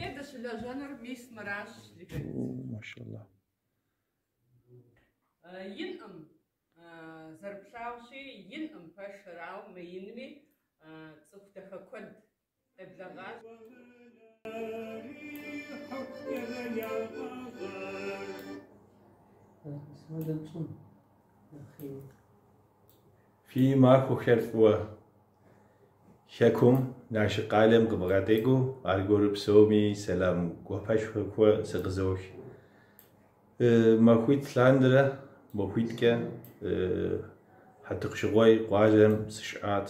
Пщэдей дыщылэжьэнур мис мыращ, Левент. Машаллах. Инӏым, зэрыплъагъущи, инӏым пэшыр, ауэ мыинми цӏыху дахэ куэд къеблэгъащ. Фи махуэхэр фӏыуэ. Хэкум, Налшык къалэм къыбгъэдэкӏыу аргуэру псоми сэлам гуапэшхуэ сыкъызох. Махуитӏ лъандэрэ, махуитӏкӏэ Хьэтӏохъущыкъуей къуажэм сыщыӏат.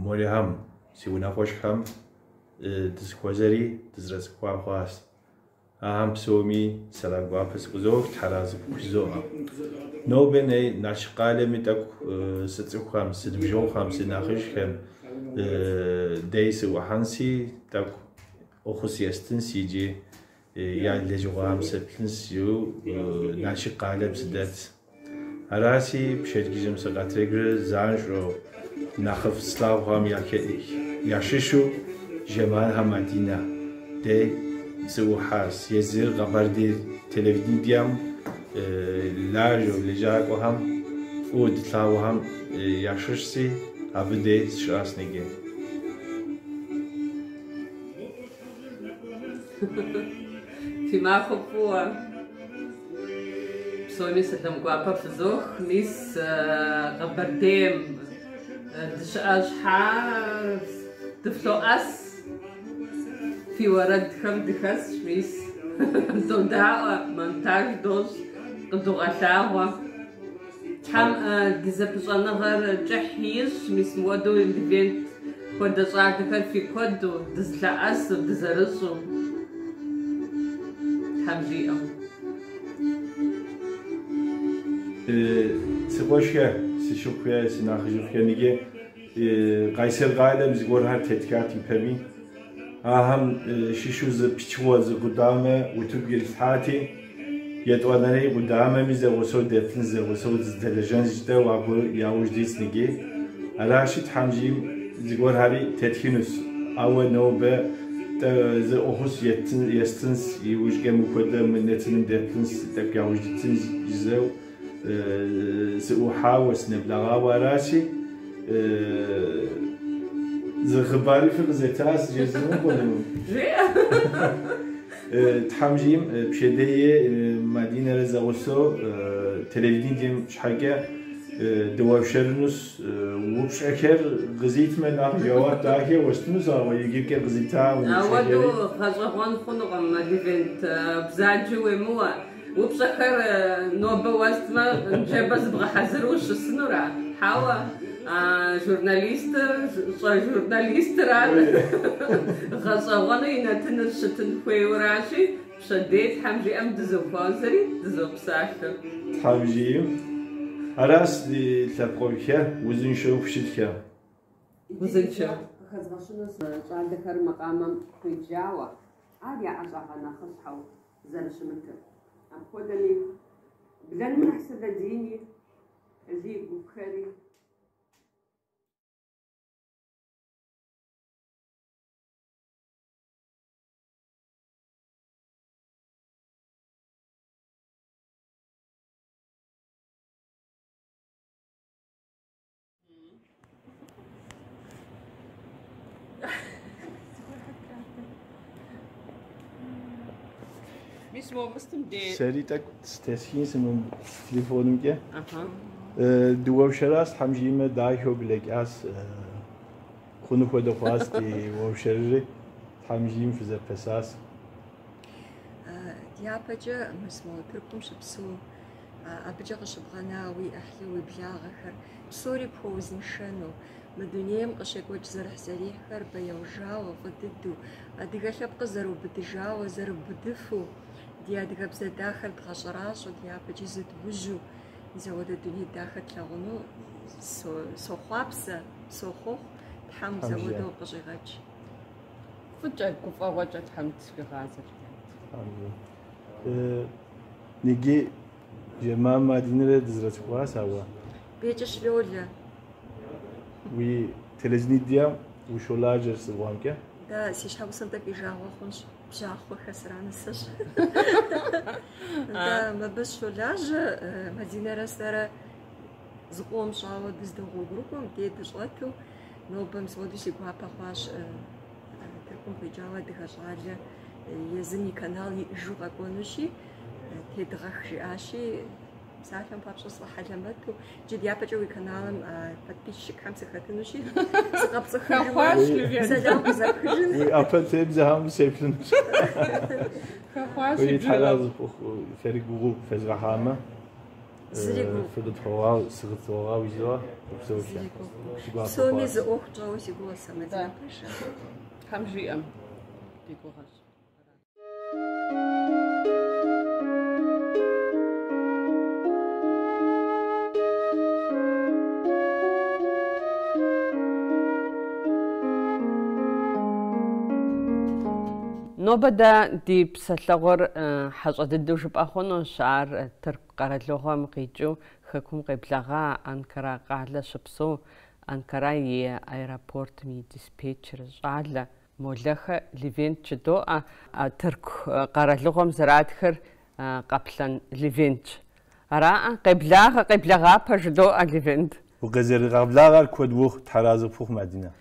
Моряхэм, си унэкъуэшхэм дызэхуэзэри дызэрыцӏыхуа хъуащ. Ахэм псоми сэлам гуапэ сыкъызох, тхьэразэ фхужызоӏэ. Нобэ ней Налшык къалэми тӏэкӏу си цӏыхухэм, си ныбжьэгъухэм, си нэхъыжьхэм дей сыӏухьэнси, тӏэкӏу ӏуэхус естынс иджы я лэжьыгъэхэм сеплъынс жиӏэу Налшык къалэм сыдэт. Араси, пщэдджыжьым сыкъэтэджрэ занщӏэу нэхъыфӏ слъагъухэм ящыщу Жэманхэ Мадинэ дей сыӏухьащ. Езыр Къэбэрдей телевидением лажьэу лэжьакӏуэхэм фӏыуэ дылъагъухэм ящыщси, абы дей сыщыӏащ ныджы. Фи махуэ фӏыуэ. Псоми сэлам гуапэ фызох. Мис Къэбэрдейм дыщыӏэ щхьа дыфлъоӏэс. Фи уэрэдхэм дыхэсщ, мис додаӏуэ, монтаж дощӏ, къыдогъэлъагъуэ. Тхьэм ди зэпыщӏэныгъэр кӏыхь ищӏ, мис мыуэдэу Левент хуэдэ щӏалэхэр фи куэду, дызэлъэӏэсу, дызэрыщӏу. Тхьэм жиӏэу. Си къуэшхэ, си шыпхъухэ, си нэхъыжьыфӏхэ ныджы Къайсэр къалэм зыгуэрхэр тетхат ипэми. Ахэм щыщу зы пычыгъуэ, зы къудамэ утыку ирилъхьати, етӏуанэрей къудамэми зэгъусэу деплъын, зэгъусэу дызэдэлэжьэн жытӏэу абы яужь дитщ ныджы. Аращи, Тхьэм жиӏэм зыгуэрхэри тетхынущ, ауэ нобэ зы ӏуэхус естынс, иужькӏэ мыпхуэдэ мы нэтыным деплъынс, тӏэкӏу яужь дитынс жызэу сыӏухьауэ, сынэблэгъауэ аращи, зы хъыбарыфӏи къызэтащ, жезмыӏэу хъуну. Жеӏэ. Тхьэм жиӏэм пщэдей Мадинэрэ зэгъусэу телевидением щхьэкӏэ дыуэршэрынущ. Упщӏэхэр къызитмэ нэхъ жэуап дахэ уэстынущ, ауэ иджыкӏэ къызита Ауэдэу упщӏэхэри. Гъэщӏэгъуэн хъунукъым, Левент, бзаджэ уемыуэ. Упщӏэхэр нобэ уэстмэ, ныжэбэ зыбгъэхьэзыру ущысынура? Хьэуэ, журналистыр, щӏэжурналистыр ар гъэщӏэгъуэну и нэтыныр щытын хуейуэращи, пщэдей Тхьэм жиӏэм дызэхуэзэри дызопсалъэ. Тхьэм жиӏэм. Аращ ди лъэпкъэгъухэ, узыншэу фыщытхэ. Узыншэу. Къыхэзгъэщыну щӏалэхэр макъамэм хуеджауэ, ар я ӏэщӏагъэ нэхъыщхьэу зэрыщымытыр. Апхуэдэми, Блэнмыхь Сэлэдини, Ли гупхэри. Мис мо мыстым де. Сэри тӏэкӏу стесхынс мы телефонымкӏэ. Дыуэршэращ, Тхьэм жиӏэмэ, дахэу блэкӏащ. Хъуну хуэдэ хъуащ ди уэршэрри. Тхьэм жиӏэм фызэпэсащ. Дяпэкӏэ мис мо Тыркум щыпсэу, абыкӏэ къыщыбгъэна уи ӏыхьлы, уи благъэхэр псори пхуэузыншэну, мы дунейм къыщекӏуэкӏ зэрыхьзэрихьхэр бэяужауэ, фӏы дыдэу, адыгэ лъэпкъыр зэрыубыдыжауэ, зэрыубыдыфу, ди адыгэбзэ дахэр дгъэщӏэращӏэу, дяпэкӏи зыдужьу, мис ауэдэ дуней дахэ тлъагъуну сохъуапсэ, сохъуэхъу, Тхьэм Тхьэм жиӏэ. зэуэдэу къыщӏигъэкӏ. Фӏыкӏэ, гуфӏэгъуэкӏэ Тхьэм тхуигъазэ, Левент. Тхьэм жиӏэ. Ныджы Жэман Мадинэрэ дызэрыцӏыхуащ, ауэ. Бекӏыщ Лолэ. Уи телевидением ущолажьэр сыгъуамкӏэ. Нтӏэ, си щхьэгъусэм тӏэкӏу и жагъуэ хъунщ, Бжьахъуэхэ сранысэщ. Нтӏэ, мыбы сыщолажьэ, Мадинэрэ сэрэ зыкъом щӏауэ дыздэгъуэгурыкӏуэм, дей дыщӏэту, нобэ мис ауэдэу си гуапэ хъуащ Тыркум къикӏауэ адыгэ щӏалэ езым и канал иӏэжу къэкӏуэнущи, тедгъэх жиӏащи, псалъэм папщӏэ сфӏэхьэлэмэту, иджы дяпэкӏэ уи каналым подписчикхэм сыхэтынущи, сыкъэпцӏыхужмэ, сэлам къызэпхыжын. Уи ӏэпэ тебзэхэм сеплъынущ. Хэхъуащ Уи Тхьэр фэри гугъу фезгъэхьамэ, Зыри гугъу. фыкъытхуэгъуау, сыкъытхуэгъуау жызоӏэ, упсэухэ. Си гуапэ Псоми хъуащ. зы ӏуэху тщӏэуэ си гугъэщ сэ, Мадинэ, пэжщ. Тхьэм жиӏэм ди гугъэщ. Нобэ дэ ди псэлъэгъур хьэщӏэ дыдэу жыпӏэ хъунущ, ар Тырку къэралыгъуэм къикӏыу хэкум къеблэгъа Анкара къалэ щыпсэу, Анкара и аэропортым и диспетчер щӏалэ Молэхэ Левент жыдоӏэ, а Тырку къэралыгъуэм зэратхыр Къаплъэн Левентщ. Араӏэ, къеблагъэ, къеблэгъапэ жыдоӏэ Левент. Укъызэригъэблагъэр куэд ухъу, Тхьэразэ пхухъу, Мадинэ.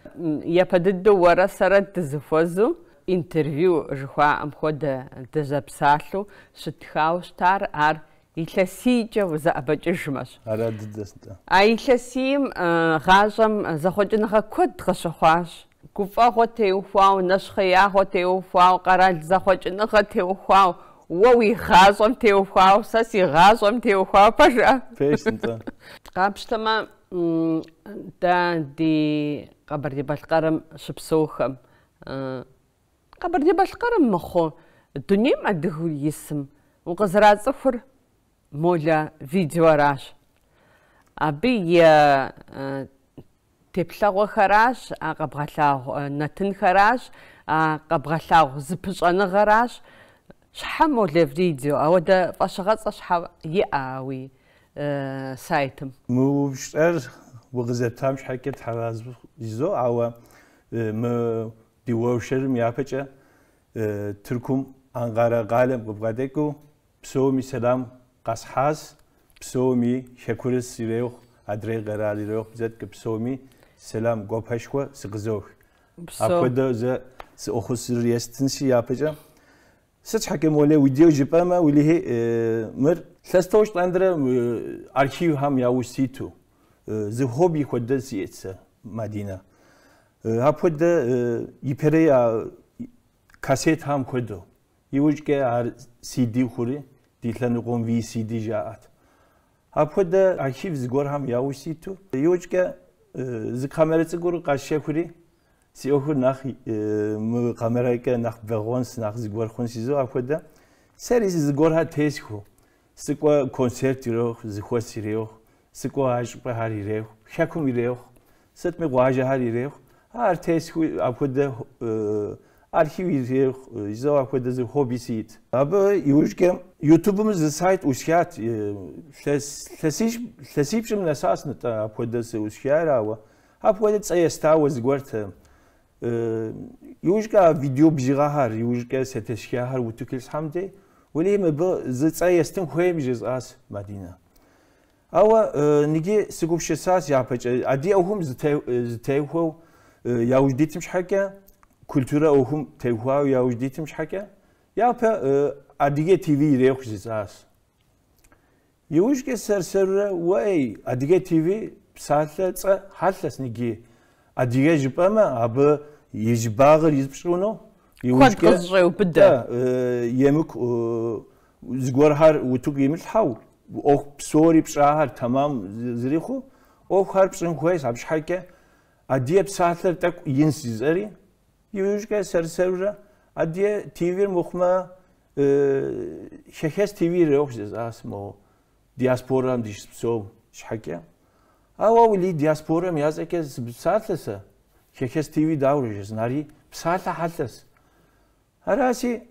Япэ дыдэу уэрэ сэрэ дызэхуэзэу интервью жыхуаӏэм хуэдэ дызэпсалъэу щытхауэ щытар ар илъэсийкӏэ узэӏэбэкӏыжмэщ. Ара дыдэщ, нтӏэ. А илъэсийм гъащӏэм зэхъуэкӏыныгъэ куэд къыщыхъуащ. Гуфӏэгъуэ теухуауэ, нэщхъеягъуэ теухуауэ, къэрал зэхъуэкӏыныгъэ теухуауэ, уэ уи гъащӏэм теухуауэ, сэ си гъащӏэм теухуауэ, пэжыӏэ? Пэжщ, нтӏэ. Къапщтэмэ, дэ ди Къэбэрдей-Балъкъэрым щыпсэухэм, Къэбэрдей-Балъкъэрым мыхъуу, дунейм адыгэу исым укъызэрацӏыхур Молэ видеоращ. Абы и теплъэгъуэхэращ, а къэбгъэлъагъу нэтынхэращ, а къэбгъэлъагъу зыпыщӏэныгъэращ. Щхьэ Молэ видео, ауэдэ фӏэщыгъэцӏэ щхьэ иӏэ а уи сайтым? Мы упщӏэр укъызэптам щхьэкӏэ Тхьэразэ жызоӏэ, ауэ мы ди уэршэрым япэкӏэ Тыркум Анкъарэ къалэм къыбгъэдэкӏыу псоми сэлам къэсхьащ, псоми хэкурыс ирехъу, адрей къэрал ирехъу, бзэткӏэ псоми сэлам гуапэшхуэ сыкъызох. Апхуэдэу зэ зы ӏуэхусыр естынщи япэкӏэ. Сыт щхьэкӏэ Молэ видео жыпӏэмэ, уэлэхьи, мыр илъэс тӏощӏ лъандэрэ архивхэм яужь ситу, зы хобби хуэдэ сиӏэт сэ, Мадинэ. Апхуэдэ ипэрей кассетхэм хуэдэу. Иужькӏэ ар CD хъури, ди лъэныкъуэм VCD жаӏэт. Апхуэдэ архив зыгуэрхэм яужь ситу, иужькӏэ зы камерэ цӏыкӏур къэсщэхури, си ӏуэхур нэхъ мы камерэкӏэ нэхъ бэгъуэнс, нэхъ зыгуэр хъунс жызоӏэ апхуэдэ. Сэри зыгуэрхэр тесхыу, сыкӏуэ концерт ирехъу, зэхуэс ирехъу, сыкӏуэ а щӏыпӏэхэр ирехъу, хэкум ирехъу, сытми къуажэхэр ирехъу, ар тесхыу апхуэдэ архив ирехъу, жызоӏэ апхуэдэ зы хобби сиӏэт. Абы иужькӏэ Ютубым зы сайт ӏусхат, илъэсипщӏым нэсащ нтӏэ апхуэдэ сыӏусхар, ауэ апхуэдэ цӏэ естауэ зыгуэрт. Иужькӏэ а видео бжыгъэхэр, иужькӏэ сэ тесхахэр утыку ислъхьэм дей, уэлэхьи, мыбы зы цӏэ естын хуейм жысӏащ Мадинэ. Ауэ ныги сыгупсысащ япэкӏэ, адыгэ ӏуэхум зытехуэу яужь дитым щхьэкӏэ, культурэ ӏуэхум техуауэ яужь дитым щхьэкӏэ, япэ Адыгэ ТВ ирехъу жысӏащ. Иужькӏэ сэр-сэрурэ, уэй, Адыгэ ТВ псалъэ цӏэ хьэлъэщ ныги. Адыгэ жыпӏэмэ, абы и щӏыбагъыр из пщӏыну, Куэд иужькӏэ къызэщӏеубыдэ. Емыкӏу зыгуэрхэр утыку имылъхьэу, ӏуэху псори пщӏахэр тэмам зэрихъуу, ӏуэхухэр пщӏын хуейщ, абы щхьэкӏэ Адыгэ псалъэр тӏэкӏу инщ жысӏэри, иужькӏэ сэр-сэрурэ Адыгэ ТВ-р мыхъумэ, Хэхэс ТВ ирехъу жысӏащ мо диаспорэм дыщыпсэум щхьэкӏэ. Ауэ уэлэхьи диаспорэм я цӏэкӏэ сыпсалъэ сэ, Хэхэс ТВ дауэрэ жысӏэн, ари псалъэ хьэлъэщ. Араси,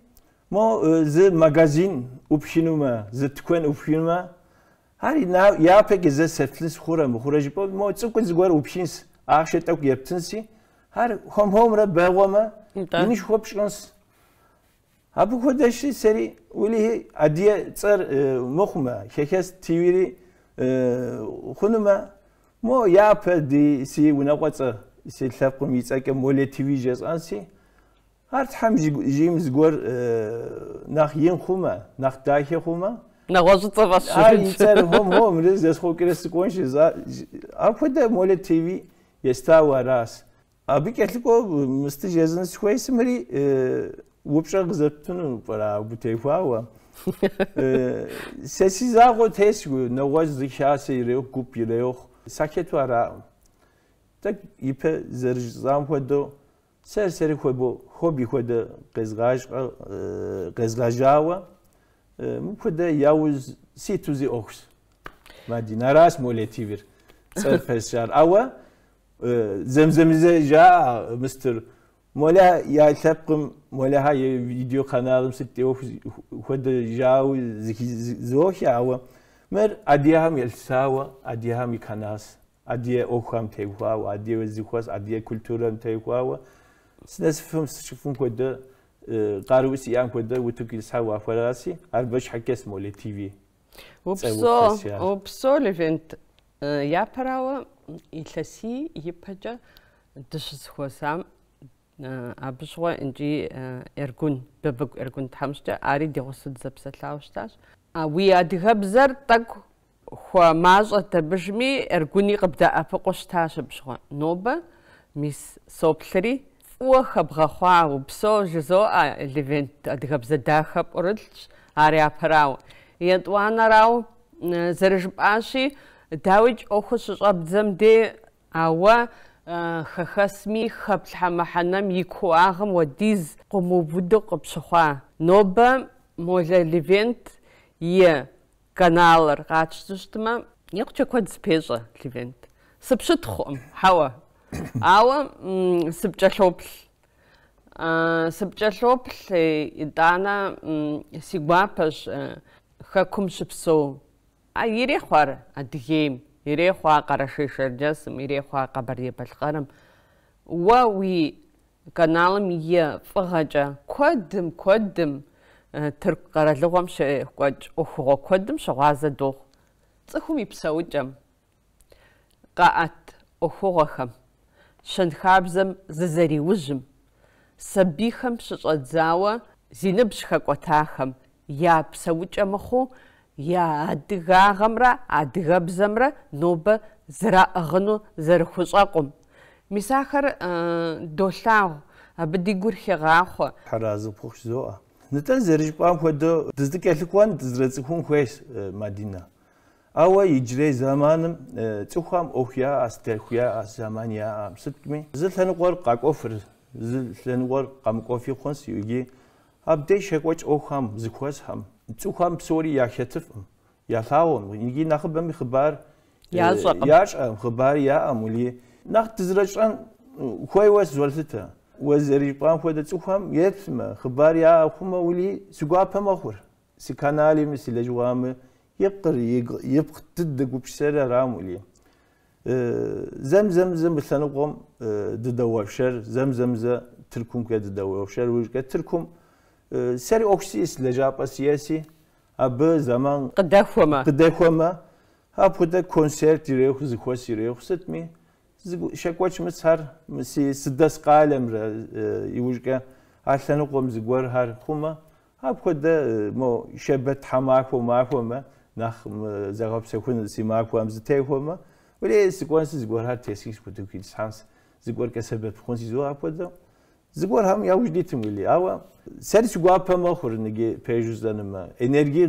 мо зы магазин ӏупхынумэ, зы тыкуэн ӏупхынумэ, ари япэкӏэ зэ сеплъынс хъурэ мыхъурэ жыпӏэу, мо цӏыкӏу зыгуэр ӏупхынс, ахъшэ тӏэкӏу ептынси, ар хуэм-хуэмурэ бэгъуэмэ, Инышхуэ пщӏынс. Абы хуэдэщи сэри уэлэхьи адыгэ цӏэр мыхъумэ, Хэхэс ТВ-ри хъунумэ, мо япэ ди си унагъуэцӏэ, си лъэпкъым и цӏэкӏэ Молэ ТВ жесӏэнси, ар Тхьэм жиӏэм зыгуэр нэхъ ин хъумэ, нэхъ дахэ хъумэ, Нэгъуэщӏыцӏэ ар и цӏэр хом-хомрэ зэсхъуэкӏрэ сыкӏуэнщ, апхуэдэ Молэ ТВ естауэ аращ. Абы кӏэлъыкӏуэу мысты жезын сыхуей сымыри упщӏэ къызэптыну пӏэрэ абы техуауэ. Сэ си закъуэ тесу, нэгъуэщӏ зы хасэ ирехъу, гуп ирехъу. Сахету араӏым. Тӏэкӏу ипэ зэрыжысӏам хуэдэу, сэр сэри хобби хуэдэ къезгъэжьауэ, мыпхуэдэ яужь ситу зи ӏуэхущ. Мадинэ, аращ Молэ ТВ-р цӏэр фӏэсщар. Ауэ зэм-зэмызэ жаӏэ мыстыр. Молэ я лъэпкъым, Молэхьэ я видео каналым сыт ӏуэху хуэдэ жауэ зыхохьэ, ауэ мыр адыгэхэм елъытауэ адыгэхэм и каналщ. Адыгэ ӏуэхухэм теухуауэ, адыгэ зыхуэс, адыгэ культурэм теухуауэ сынэсыфым сщӏыфым хуэдэ, къару сиӏам хуэдэ утыку ислъхьэу ахуэращи, абы щхьэкӏэ Молэ ТВ. Упсэу, упсэу, Левент. Япэрауэ, илъэсий ипэкӏэ дыщызэхуэсам, абы щыгъуэ икӏи Эргун, Бабыгу Эргун тхьэмыщкӏэ, ари ди гъусэу дызэпсэлъауэ щытащ. Уи адыгэбзэр тӏэкӏу хуэмащӏэт абыжми, Эргуни къыбдэӏэпыкъуу щытащ абы щыгъуэ. Нобэ, мис, соплъри, фӏыуэ хэбгъэхъуа, упсэу жызоӏэ, Левент, адыгэбзэ дахэ пӏурылъщ, ар япэрауэ. Етӏуанэрауэ, зэрыжыпӏащи, дауикӏ ӏуэхур щыщӏэбдзэм де, ауэ хэхэсми хэплъхьэ мыхьэнэм и кууагъым уэдиз къыумыубыду къыпщыхъуа. Нобэ Молэ Левент и каналыр къатщту щытмэ, икъукӏэ куэд зыпещӏэ Левент. Сыпщытхъукъым, хьэуэ. Ауэ сыпкӏэлъоплъ. Сыпкӏэлъоплъ, итӏанэ си гуапэщ хэкум щыпсэу. Ирехъу ар Адыгейм, ирехъу ар Къэрэшей-Шэрджэсым, ирехъу ар Къэбэрдей-Балъкъэрым. Уэ уи каналым и фӏыгъэкӏэ куэдым, куэдым Тырку къэралыгъуэм щекӏуэкӏ ӏуэхугъуэ куэдым щыгъуазэ дохъу. Цӏыхум и псэукӏэм, къаӏэт ӏуэхугъуэхэм, щэнхабзэм зызэриужьым, сабийхэм щыщӏэдзауэ зи ныбжь хэкӏуэтахэм я псэукӏэ мыхъуу, я адыгагъэмрэ адыгэбзэмрэ нобэ зэраӏыгъыну зэрыхущӏэкъум. Мис ахэр долъагъу, абы ди гур хегъахъуэ. Тхьэразэ пхухъу жызоӏэ. Нтӏэ, зэрыжыпӏам хуэдэу дыздыкӏэлъыкӏуэн, дызэрыцӏыхун хуейщ, Мадинэ. Ауэ иджырей зэманым цӏыхухэм ӏуэху яӏэщ, дэлъху яӏэщ, зэман яӏэм сытми. Зы лъэныкъуэр къакӏуэфыр, зы лъэныкъуэр къэмыкӏуэфи хъунщ иджы. Абдеж щекӏуэкӏ ӏуэхухэм, зыхуэсхэм, цӏыхухэм псори яхэтыфӏым, ялъагъум, иджы нэхъыбэми хъыбар ящӏэкъым. Ящӏэкъым, хъыбар яӏэм, ули. Нэхъ дызэрыщӏэн хуейуэ сызолъытэ. Уэ зэрыжыпӏам хуэдэ цӏыхухэм еплъмэ, хъыбар яӏэ хъумэ, ули, си гуапэ мэхъур. Си каналми, си лэжьыгъэми ипкъыр, ипкъ дыдэ гупсысэр арам, ули. Зэм-зэмызэ мы лъэныкъуэм дыдэуэршэр, зэм-зэмызэ Тыркумкӏэ дыдэуэршэр, иужькӏэ Тыркум сэри ӏуэху сиӏэс, лэжьапӏэ сиӏэси, абы зэман къыдэхуэмэ. Къыдэхуэмэ, апхуэдэ концерт ирехъу, зыхуэс ирехъу, сытми, щекӏуэкӏ мыцхэр си сыдэс къалэмрэ иужькӏэ а лъэныкъуэм зыгуэрхэр хъумэ, апхуэдэ мо щэбэт тхьэмахуэ махуэмэ, нэхъ зэгъэпсэхун си махуэм зытехуэмэ, уэлей сыкӏуэнси зыгуэрхэр тесхи утыку ислъхьэнс, зыгуэркӏэ сэбэп хъунси зо апхуэдэу. Зыгуэрхэм яужь дитым ули, ауэ сэри си гуапэ мэхъур ныги пэжу жысӏэнумэ. Энергие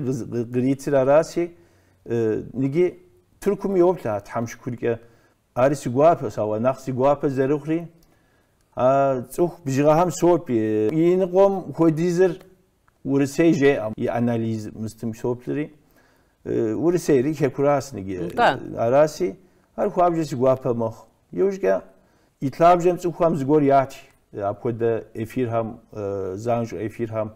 къритыр араси, ныги Тыркум йоплъ а Тхьэм шыкуркӏэ. Ари си гуапэщ, ауэ нэхъ си гуапэ зэрыхъури, а цӏыху бжыгъэхэм соплъ. И ныкъуэм хуэдизыр Урысей жеӏэ, и анализ мыстым соплъри, Урысейри хэкуращ ныги. Араси, ар хуабжьу си гуапэ мэхъу. Иужькӏэ и лъабжьэм цӏыхухэм зыгуэр ятх, апхуэдэ эфирхэм, занщӏэу эфирхэм,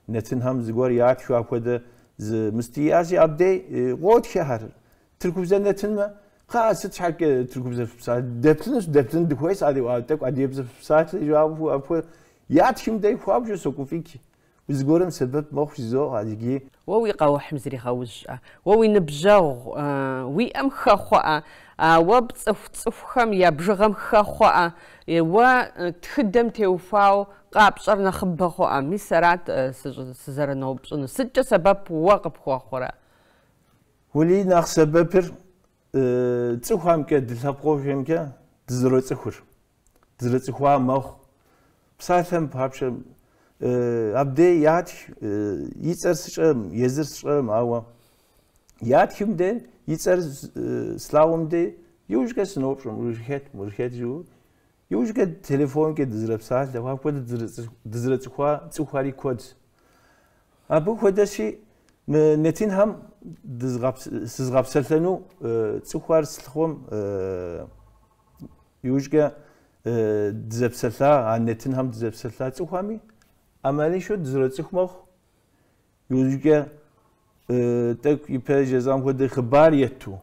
нэтынхэм зыгуэр ятхыу апхуэдэ зы мысти иӏэщи, абдей къотхэхэр. Тыркубзэ нэтынмэ, кхъа сыт щхьэкӏэ тыркубзэ фыпсалъэ? Дэплъынущ, дэплъын дыхуейщ, тӏэкӏу адыгэбзэ фыпсалъэ, жаӏэу апхуэдэ. Ятхым дей хуабжьу согуфӏыкӏ. Зыгуэрым сэбэп мэхъу жызоӏэ иджы. Уэ уи къэухьым зригъэужьӏэ, уэ уи ныбжьэгъу уиӏэм хэхъуэӏэ, уэ пцӏыху цӏыхухэм я бжыгъэм хэхъуэӏэ, уэ тхыдэм теухуауэ къапщӏэр нэхъыбэ хъуӏэ. Мис арат сызэрыноупщӏынур. Сыткӏэ сэбэп уэ къыпхуэхъурэ? Уэли нэхъ сэбэпыр цӏыхухэмкӏэ, ди лъэпкъыхэмкӏэ дызэроцӏыхур. Дызэрыцӏыхуа мэхъу. Псалъэм папщӏэ, абдей ятх и цӏэр сщӏэм, езыр сщӏэм, ауэ ятхым дей и цӏэр слъагъум дей иужькӏэ сыноупщӏым, мыр хэт, мыр хэт жыӏэу. Иужькӏэ телефонкӏэ дызэрэпсалъэ, апхуэдэ дызэрыцӏыхуа цӏыхухэри куэдщ. Абы хуэдэщи, мы нэтынхэм сызгъэпсэлъэну цӏыхухэр слъыхъуэм иужькӏэ дызэпсэлъа, а нэтынхэм дызэпсэлъа цӏыхухэми ӏэмалыншэу дызэроцӏыху мэхъу. Иужькӏэ тӏэкӏу ипэ жезӏам хуэдэ хъыбар етту.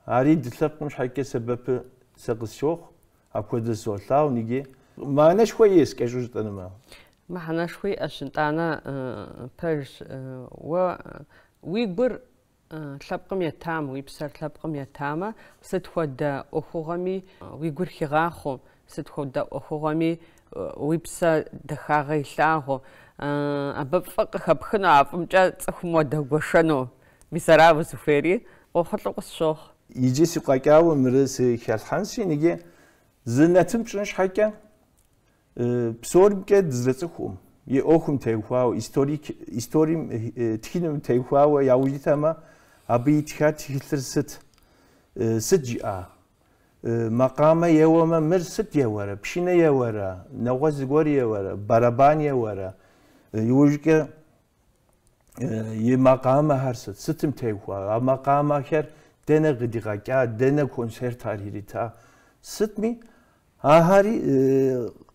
Ари ди лъэпкъым щхьэкӏэ сэбэпы сэ къысщохъу, апхуэдэ солъагъу иджы. Мыхьэнэшхуэ иӏэщ кӏэщӏу жытӏэнумэ. Мыхьэнэшхуэ иӏэщ, итӏанэ пэжщ. Уэ уи гур лъэпкъым етам, уи псэр лъэпкъым етамэ, сыт хуэдэ ӏуэхугъуэми уи гур хигъахъуэу, сыт хуэдэ ӏуэхугъуэми уи псэ дахагъэ илъагъуу, абы фӏы къыхэпхыну, а фӏымкӏэ цӏыхум уадэгуэшэну. Мис ара узыхуейри, къохъулӏэу къысщохъу. Иджы сигу къэкӏауэ мыры сыхэлъхьэнщи, иджы зы нэтын пщӏын щхьэкӏэ псоримкӏэ дызэрыцӏыхум, и ӏуэхум теухуауэ, историем тхыным теухуауэ яужь итамэ, абы итха тхылъыр сыт? Сыт жиӏа? Макъамэ еуэмэ, мыр сыт еуэрэ? Пшынэ еуэрэ? Нэгъуэщӏ зыгуэр еуэрэ? Барабан еуэрэ? Иужькӏэ и макъамэхэр сыт? Сытым теухуа? А макъамэхэр дэнэ къыдигъэкӏа, дэнэ концертхэр ирита? Сытми, ахэри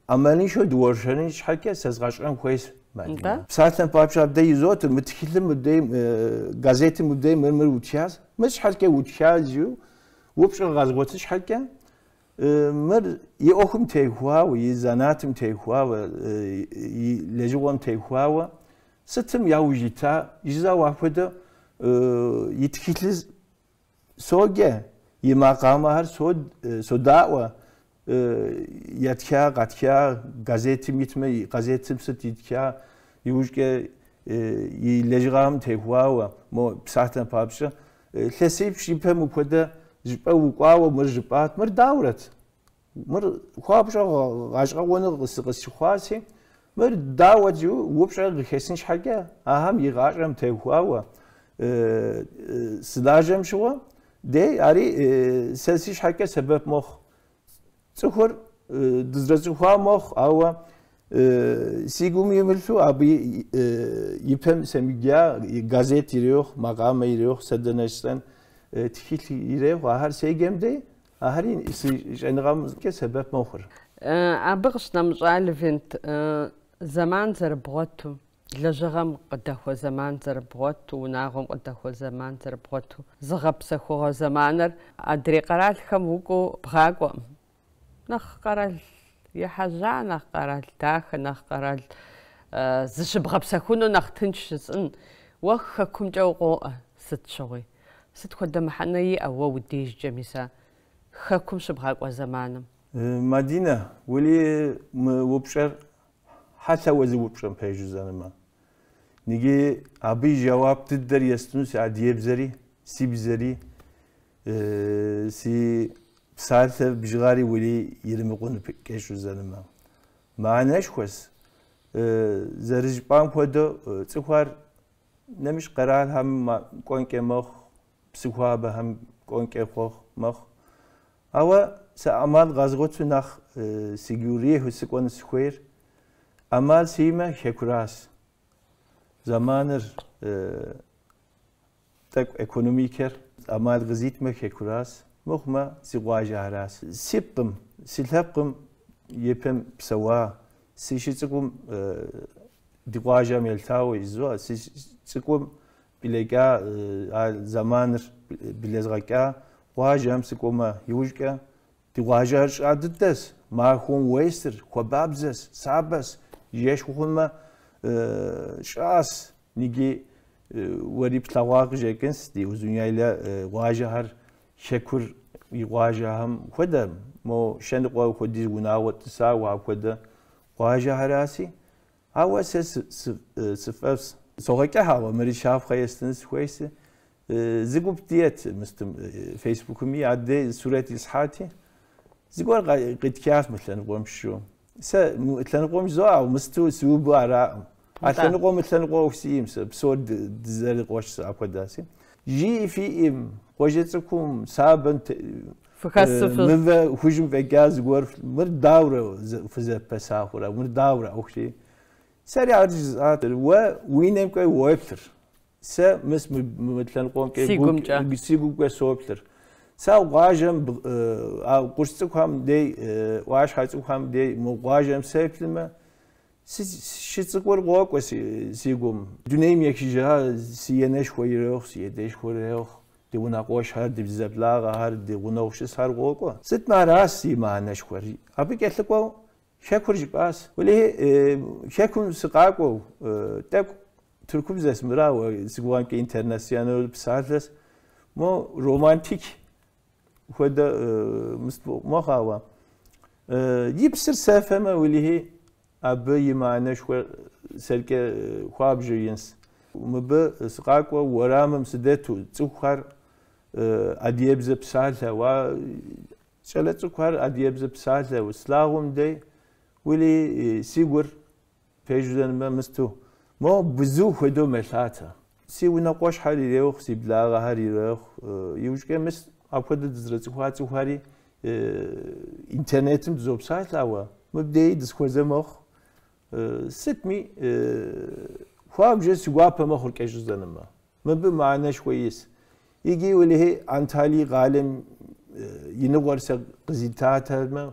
ӏэмалыншэу дыуэршэрын щхьэкӏэ сэзгъэщӏэн хуейщ, Мадинэ. Псалъэм папщӏэ, абдей изотыр, мы тхылъым мыбдей, газетым мыбдей мыр мыр утхащ, мыр щхьэкӏэ утха жиӏэу упщӏэ къэзгъуэтын щхьэкӏэ, мыр и ӏуэхум теухуауэ, и занатым теухуауэ, и лэжьыгъэм теухуауэ, сытым яужь ита, жызӏэу апхуэдэ и тхылъыр соджэ, и макъамэхэр содаӏуэ, ятха, къатха, газетым итмэ, газетым сыт итха, иужькӏэ и лэжьыгъэхэм теухуауэ, мо псалъэм папщӏэ, илъэсипщӏ ипэ мыпхуэдэ жыпӏэ укӏуауэ мыр жыпӏат, мыр даурэт? Мыр хуабжьу гъэщӏэгъуэну къысщыхъуащи, мыр дауэ жиӏэу упщӏэ къыхэсын щхьэкӏэ, ахэм и гъащӏэм теухуауэ сылажьэм щыгъуэ, дей ари сэ си щхьэкӏэ сэбэп мэхъу. Цӏыхур дызэрыцӏыхуа мэхъу, ауэ си гум имылъу абы ипэм сэмыджа газет ирехъу, макъамэ ирехъу, сэ дэнэ жысӏэн тхылъ ирехъу, ахэр седжэм дей, ахэри си щӏэныгъэмкӏэ сэбэп мэхъур. Абы къыщынэмыщӏа, Левент, зэман зэрыбгъуэту, лэжьыгъэм къыдэхуэ зэман зэрыбгъуэту, унагъуэм къыдэхуэ зэман зэрыбгъуэту, зыгъэпсэхугъуэ зэманыр адрей къэралхэм укӏуэу бгъакӏуэкъым. Нэхъ къэрал ехьэжьа, нэхъ къэрал дахэ, нэхъ къэрал зыщыбгъэпсэхуну нэхъ тынш жысӏэн, уэ хэкумкӏэ укъоӏэ сыт щыгъуи. Сыт хуэдэ мыхьэнэ иӏэ уэ уи дежкӏэ мис а хэкум щыбгъакӏуэ зэманым? Мадинэ, уэли мы упщӏэр хьэлъэуэ зы упщӏэм пэжу жысӏэнумэ. Иджы абы и жэуап дыдэр естыну си адыгэбзэри, си бзэри, си псалъэ бжыгъэри уэли иримыкъуну кӏэщӏу жысӏэнумэ. Мыхьэнэшхуэщ. Зэрыжыпӏам хуэдэу цӏыхухэр нэмыщӏ къэралхэм кӏуэнкӏэ мэхъу, псы хуабэхэм кӏуэнкӏэ мэхъу. Ауэ сэ ӏэмал къэзгъуэту нэхъ сигу ирихьу сыкӏуэну сыхуейр ӏэмал сиӏэмэ хэкуращ. Зэманыр тӏэкӏу экономикэр ӏэмал къызитмэ хэкуращ, мыхъумэ си къуажэхэращ. Си пкъым, си лъэпкъым ипэм псэуа, си щыцӏыкӏум ди къуажэм елъытауэ жызоӏэ, си цӏыкӏум блэкӏа а зэманыр блэзгъэкӏа къуажэм сыкӏуэмэ иужькӏэ ди къуажэр щӏыӏэ дыдэщ, махуэм уесыр, хуабабзэщ, сабэщ. Жэщ хъумэ, щӏыӏэс, ниги уэри плъэгъуа къыщӏэкӏынс, ди Узуняйлэ къуажэхэр хэкур и къуажэхэм хуэдэ, мо щэныкъуэ хуэдиз унагъуэ тӏысауэ апхуэдэ къуажэхэраси, ауэ сэ сыфӏэфӏс. Согъэкӏыхь, ауэ мыри щапхъэ естыну сыхуейси, зы гуп диӏэт мыстым Фейсбукми, адрей сурэт исхьати, зыгуэр къитхащ мы лъэныкъуэм щыщу. Сэ мы лъэныкъуэм жызоӏэ, ауэ мысту сыубу араӏым. А лъэныкъуэм мы лъэныкъуэ ӏуэху сиӏым сэ, псор дызэрыкъуэш апхуэдэси. Жиӏи фиӏым, къуажэ цӏыкӏум, сабэм мывэ хужьым фӏэкӏа зыгуэр, мыр даурэ фызэпэса хъурэ, мыр даурэ ӏуэхури. Сэри ар жысӏат, уэ уи нэмкӏэ уоплъыр. Сэ мыс мы лъэныкъуэмкӏэ си гумкӏэ соплъыр. Сэ къуажэм, а къурш цӏыкӏухэм дей, ӏуащхьэ цӏыкӏухэм дей, мы къуажэм сеплъмэ, щыцӏыкӏур къокӏуэ си гум. Дунейм ехыжа си енэшхуэ ирехъу, си едэшхуэ ирехъу, ди унэкъуэшхэр, ди зэблагъэхэр, ди гъунэгъу щысхэр къокӏуэ. Сытмэ аращ си мыхьэнэшхуэр. Абы кӏэлъыкӏуэу хэкур жыпӏащ. Уэлэхьи, хэкум сыкъакӏуэу, тӏэкӏу тыркубзэс мырауэ, си гугъэмкӏэ интернационал псалъэс, мо романтик хуэдэ мохъауэ. И псыр сэфэмэ, уэлэхьи, абы и мыхьэнэшхуэр сэркӏэ хуабжьу инс. Мыбы сыкъакӏуэу уэрамым сыдэту цӏыхухэр адыгэбзэ псалъэу, а кӏэлэ цӏыкӏухэр адыгэбзэ псалъэу слъагъум дей, уэлэхьи, си гур пэжу жызӏэнмэ мысту, мо бзу хуэдэу мэлъатэ. Си унэкъуэшхэр ирехъу, си благъэхэр ирехъу. Иужькӏэ мыс апхуэдэ дызэрыцӏыхуа цӏыхухэри интернетым дызопсалъэ, ауэ мыбдеи дысхуэзэ мэхъу. Сытми, хуабжьу си гуапэ мэхъур кӏэщӏу жызӏэнумэ. Мыбы мыхьэнэшхуэ ис. Иджы уэлэхьи Анталие къалэм и ныкъуэр сэ къызитатэмэ,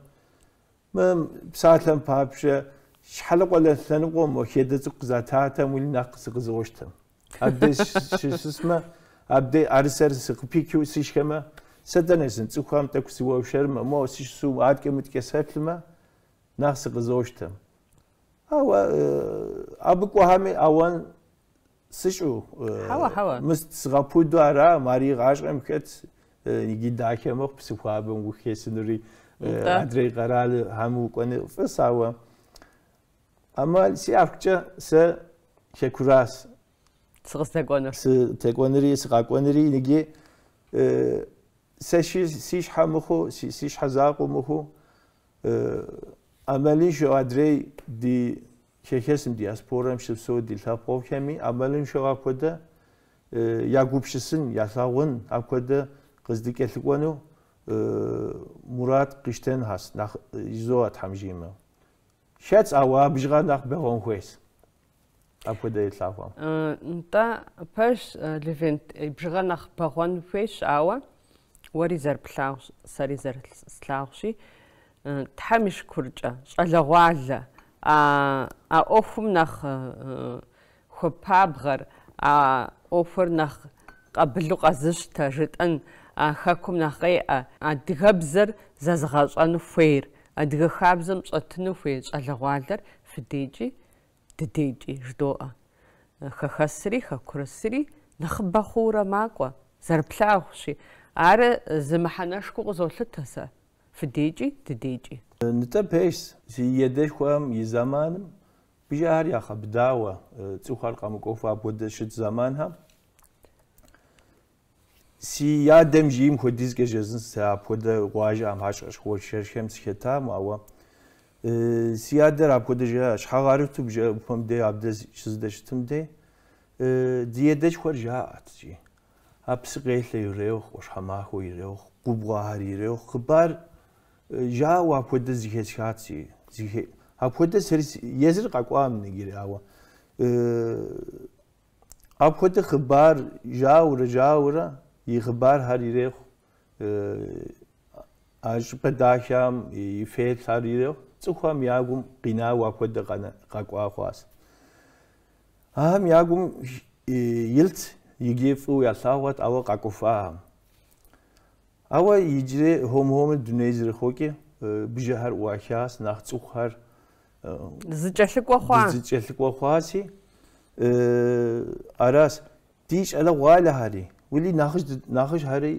мы псалъэм папщӏэ Щхьэлыкъуэ лъэныкъуэм мо хедэ цӏыкӏу къызататэм уэлэхьи нэхъ сыкъызощтэм. Абдей сыщысмэ, абдей ӏэрысэр сыкъыпичу сышхэмэ, сэ дэнэ сын цӏыхухэм тӏэкӏу сыуэршэрмэ, мо сыщысу адэкӏэ мыдэкӏэ сэплъмэ, нэхъ сыкъызощтэм. Ауэ абы кӏуэхэми ауан сыщӏу, Хьэуэ, хьэуэ. Мыс сыгъэпуду ара, ари гъащӏэм хэт, иджы дахэ мэхъу псы хуабэм ухесынури, адрей къэралхэм укӏуэну фӏыс, ауэ ӏэмал сиӏэхукӏэ сэ хэкурас. Сыкъыздэкӏуэнур. Сытекӏуэнури, сыкъакӏуэнури, иджы сэ си щхьэ мыхъуу, си щхьэ закъуэ мыхъуу, ӏэмалыншэу адрей ди хэхэсым, диаспорэм щыпсэу ди лъэпкъэгъухэми ӏэмалыншэу апхуэдэ ягупсысын, ялъагъун, апхуэдэ къыздыкӏэлъыкӏуэну мурад къищтэнхэс, нэхъ жызоӏэ Тхьэм жиӏэмэ. Хэтс, ауэ а бжыгъэр нэхъ бэгъуэн хуейс. Апхуэдэ илъагъуэм. Нтӏэ, пэжщ, Левент, бжыгъэр нэхъ бэгъуэн хуейщ, ауэ уэри зэрыплъагъущ, сэри зэрыслъагъущи, Тхьэм и шыкуркӏэ, щӏалэгъуалэ, а ӏуэхум нэхъ хуэпабгъэр, а ӏуэхур нэхъ къабылу къэзыщтэ, жытӏэн, а хэкум нэхъ къеӏэ, адыгэбзэр зэзыгъэщӏэну хуейр, адыгэ хабзэм щӏэтыну хуей щӏалэгъуалэр фыдейкӏи дыдейкӏи жыдоӏэ. Хэхэсри хэкурысри нэхъыбэ хъуурэ макӏуэ, зэрыплъагъущи. Ар зы мыхьэнэшхуэу къызолъытэ сэ, фыдейкӏи дыдейкӏи. Нтӏэ пэжщ, си едэшхуэм и зэманым бжэхэр ягъэбыдауэ, цӏыхухэр къэмыкӏуэфу апхуэдэ щыт зэманхэм, си адэм жиӏэм хуэдизкӏэ жезын сэ апхуэдэ къуажэхэм хьэщӏэщ уэршэрхэм сыхэтам, ауэ си адэр апхуэдэ жиӏа, щхьэгъэрыту бжэӏупэм дей абдэ щыздэщытым дей, ди едэшхуэр жаӏэт, жи. А псы къелъэ ирехъу, ӏуащхьэмахуэ ирехъу, губгъуэхэр ирехъу, хъыбар жаӏэу апхуэдэ зэхэсхат си. Апхуэдэ сэри езыр къэкӏуам иджыри, ауэ апхуэдэ хъыбар жаӏэурэ жаӏэурэ и хъыбархэр ирехъу, а щӏыпӏэ дахэм и фэеплъхэр ирехъу, цӏыхухэм я гум къинауэ апхуэдэ къэкӏуа хъуащ. Ахэм я гум илът иджы фӏыуэ ялъагъуэт, ауэ къакӏуэфахэм. Ауэ иджыри хуэм-хуэму дуней зэрыхъукӏи, бжэхэр ӏуахащ, нэхъ цӏыхухэр Зыкӏэлъыкӏуэ хъуа. Зыкӏэлъыкӏуэ хъуаси, аращ. Ди щӏалэгъуалэхэри, уэли нэхъыжьхэри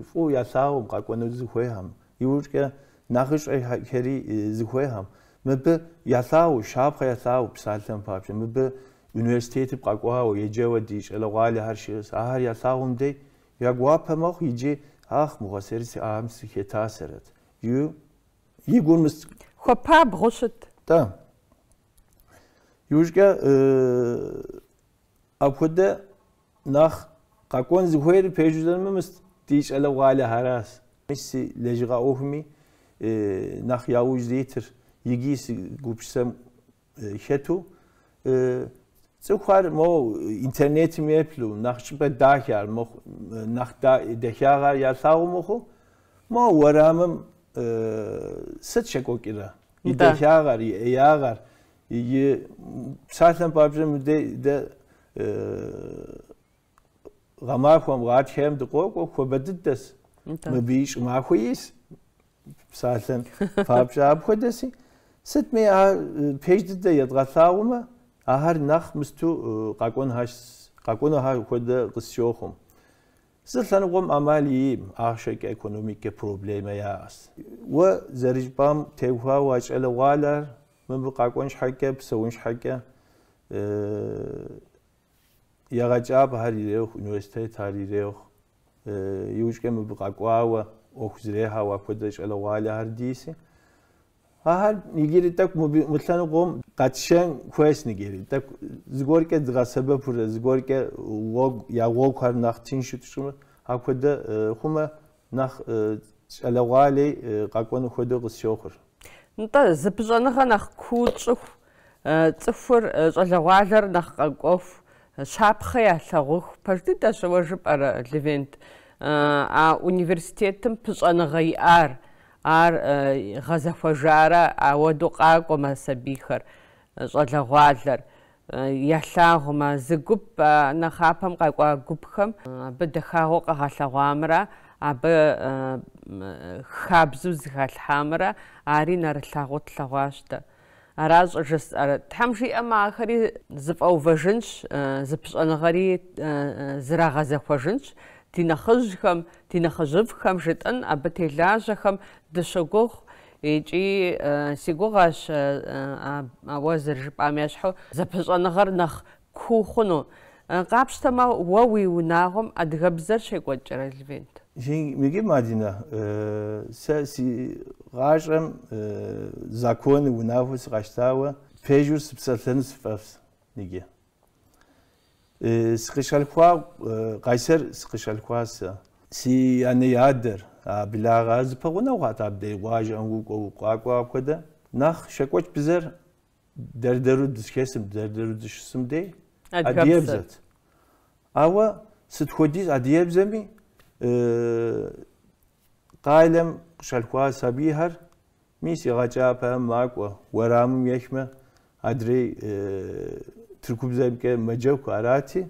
фӏыуэ ялъагъум къэкӏуэну зыхуейхэм, иужькӏэ нэхъыщӏэхэри зыхуейхэм. Мыбы ялъагъуу, щапхъэ ялъагъуу псалъэм папщӏэ. Мыбы университетым къэкӏуауэ, еджэуэ ди щӏалэгъуалэхэр щыӏэщ. Ахэр ялъагъум дей я гуапэ мэхъу иджы, ах, мыгъуэ, сэри ахэм сыхетасэрэт. И и гур мыс... Хуэпабгъэу щыт. Тӏэ. Иужькӏэ апхуэдэ нэхъ къэкӏуэн зыхуейр пэжу жысӏэмэ, мыс ди щӏалэгъуалэхэращ. Мис си лэжьыгъэ ӏуэхуми нэхъ яужь зитыр, иджы си гупсысэм хэту цӏыхухэр мо интернетым еплъу, нэхъ щӏыпӏэ дахэ ар мыхъу, нэхъ дахагъэр ялъагъу мыхъуу, мо уэрамым сыт щекӏуэкӏрэ? И дахагъэр, и ӏеягъэр, и псалъэм папщӏэ мыдей дэ гъэмахуэм, гъатхэм дыкъокӏуэ, хуабэ дыдэс. Мыбы щӏымахуэ ис псалъэм папщӏэ апхуэдэси. Сытми ар пэж дыдэ едгъэлъагъумэ, ахэр нэхъ мысту къэкӏуэнухэр хуэдэ къысщохъум. Зы лъэныкъуэм ӏэмал иӏым ахъшэкӏэ экономикэ проблемэ яӏэщ. Уэ зэрыжыпӏам теухуауэ а щӏалэгъуалэр мыбы къэкӏуэн щхьэкӏэ, псэун щхьэкӏэ егъэджапӏэхэр ирехъу, университетхэр ирехъу, иужькӏэ мыбы къэкӏуауэ, ӏуэху зрехьэу апхуэдэ щӏалэгъуалэхэр диси. Ахэр иджыри тӏэкӏу мыбы мы лъэныкъуэм къэтшэн хуейщ иджыри. Тӏэкӏу зыгуэркӏэ дгъэсэбэпурэ, зыгуэркӏэ гъуэгу, я гъуэгухэр нэхъ тыншу тщӏымэ, апхуэдэ хъумэ, нэхъ щӏалэгъуали къэкӏуэну хуэдэу къысщохъур. Нтӏэ, зэпыщӏэныгъэ нэхъ куу тщӏыху, цӏыхур, щӏалэгъуалэр нэхъ къэкӏуэху, щапхъэ ялъагъуху, пэж дыдэщ уэ жыпӏэр, Левент. А университетым пыщӏэныгъэ иӏар, ар гъэзэхуэжарэ ауэдэу къакӏуэмэ сабийхэр, щӏалэгъуалэр ялъагъумэ, зы гуп нэхъапэм къэкӏуа гупхэм абы дахагъэу къагъэлъэгъуамрэ, абы хабзэу зыхалъхьамрэ ари нэрылъагъуу тлъэгъуащ дэ. Ара щӏыжысӏэр. Тхьэм жиӏэмэ, ахэри зэфӏэувэжынщ, зэпыщӏэныгъэри зрагъэзэхуэжынщ. Ди нэхъыжьхэм, ди нэхъыжьыфӏхэм жытӏэн, абы телажьэхэм дыщогугъ икӏи си гугъэщ ауэ зэрыжыпӏам ещхьу зэпыщӏэныгъэр нэхъ куу хъуну. Къапщтэмэ, уэ уи унагъуэм адыгэбзэр щекӏуэкӏрэ, Левент? Миги, Мадинэ, сэ си гъащӏэм закону унафэу сыкъэщтауэ пэжу сыпсэлъэну сфӏэфӏщ иджы. Сыкъыщалъхуа, Къайсэр сыкъыщалъхуа сэ. Си анэ адэр, а благъэ зэпэгъунэгъуат абдей къуажэм укӏуэу укъакӏуэ апхуэдэ. Нэхъ щекӏуэкӏ бзэр дэр-дэру дызыхэсым, дэр-дэру дыщысым дей адыгэбзэт. Ауэ сыт хуэдиз адыгэбзэми къалэм къыщалъхуа сабийхэр мис егъэджапӏэм макӏуэ, уэрамым ехмэ, адрей тыркубзэмкӏэ мэджэгу арати,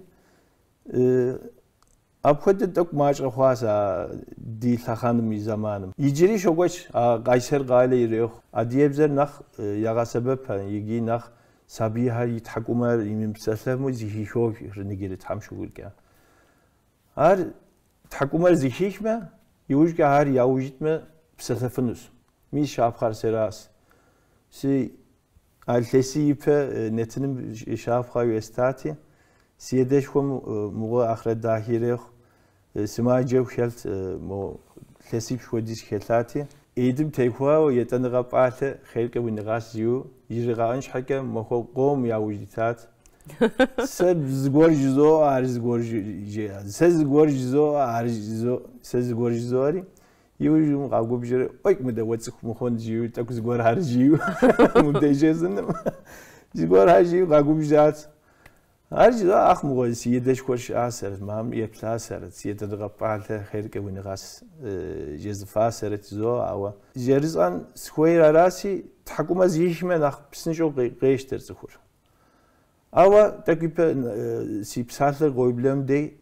апхуэдэ тӏэкӏу мащӏэ хъуащ а ди лъэхъэнэм и зэманым. Иджыри щокӏуэкӏ а Къайсэр къалэ ирехъу. Адыгэбзэр нэхъ ягъэсэбэпэ икӏи нэхъ сабийхэр и тхьэкӏумэр имыпсэлъэфу зыхихохыр иджыри Тхьэм шыкуркӏэ. Ар тхьэкӏумэр зыхихмэ, иужькӏэ ар яужь итмэ псэлъэфынущ. Мис щапхъэр сэращ. Си а илъэсий ипэ нэтыным щапхъэ естати, си адэшхуэм мыгъуэ ахърэт дахи ирехъу, сымаджэу хэлът, мо илъэсипщӏ хуэдиз хэлъати. Идым техуауэ етӏэныгъэ пӏалъэ хъеркӏэ уныгъэс жиӏэу жригъэӏэн щхьэкӏэ махуэ къом яужь итат. Сэ зыгуэр жызоӏэ, ар зыгуэр жеӏэ. Сэ зыгуэр жызоӏэ, ар жызоӏэ. Сэ зыгуэр жызоӏэри, иужьым къагубжьри, ӏуэкӏ мыдэ уэ цӏыху мыхъун жиӏэу, тӏэкӏу зыгуэрхэр жиӏэу, мыбдеж жесӏэным. Зыгуэрхэр жиӏэу къагубжьат. Ар жызоӏэ, ах мыгъуэ, си адэшхуэр щыӏасэрэт, мам еплъасэрэт, си етӏэныгъэ пӏалъэ хъеркӏэ уныгъэс жезыфасэрэт жызоӏэ, ауэ жэрысӏэн схуейр араси, тхьэкӏумэ зыхихмэ нэхъ псынщӏэу къещтэр цӏыхур. Ауэ тӏэкӏу ипэ си псалъэр къоублэм дей,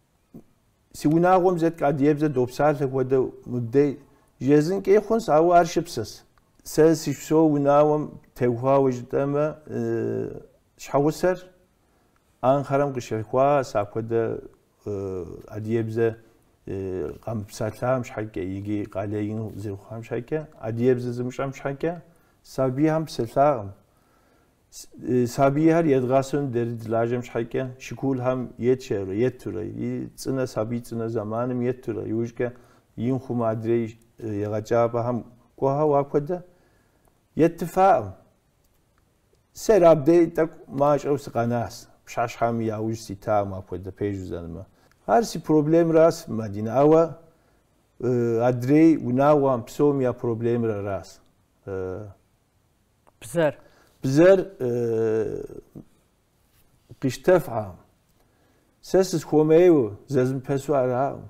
си унагъуэм зэткӏэ адыгэбзэ допсалъэ хуэдэу мыбдей жезынкӏи хъунщ, ауэ ар шыпсэс. Сэ сыщыпсэу унагъуэм теухуауэ жытӏэмэ, щхьэгъусэр Анкъэрэм къыщалъхуащ, апхуэдэ адыгэбзэ къамыпсэлъам щхьэкӏэ икӏи къалэ ин зэрыхъуам щхьэкӏэ, адыгэбзэ зымыщӏэм щхьэкӏэ сабийхэм псэлъакъым. Сабийхэр едгъасэну дэри дылажьэм щхьэкӏэ школхэм етшэрэ, еттурэ, и цӏынэ сабий цӏынэ зэманым еттурэ, иужькӏэ ин хъумэ адрей егъэджапӏэхэм кӏуэхэу апхуэдэ еттыфакъым. Сэр абдей тӏэкӏу мащӏэу сыкъэнащ, пщыхьэщхьэми яужь ситакъым апхуэдэ пэжу жызӏэнумэ. Ар си проблемэращ, Мадинэ, ауэ адрей унагъуэм псоми я проблемэр аращ. Бзэр. Бзэр къищтэфӏакъым. Сэ сысхуэмейуэ зэзмыпэсу аракъым.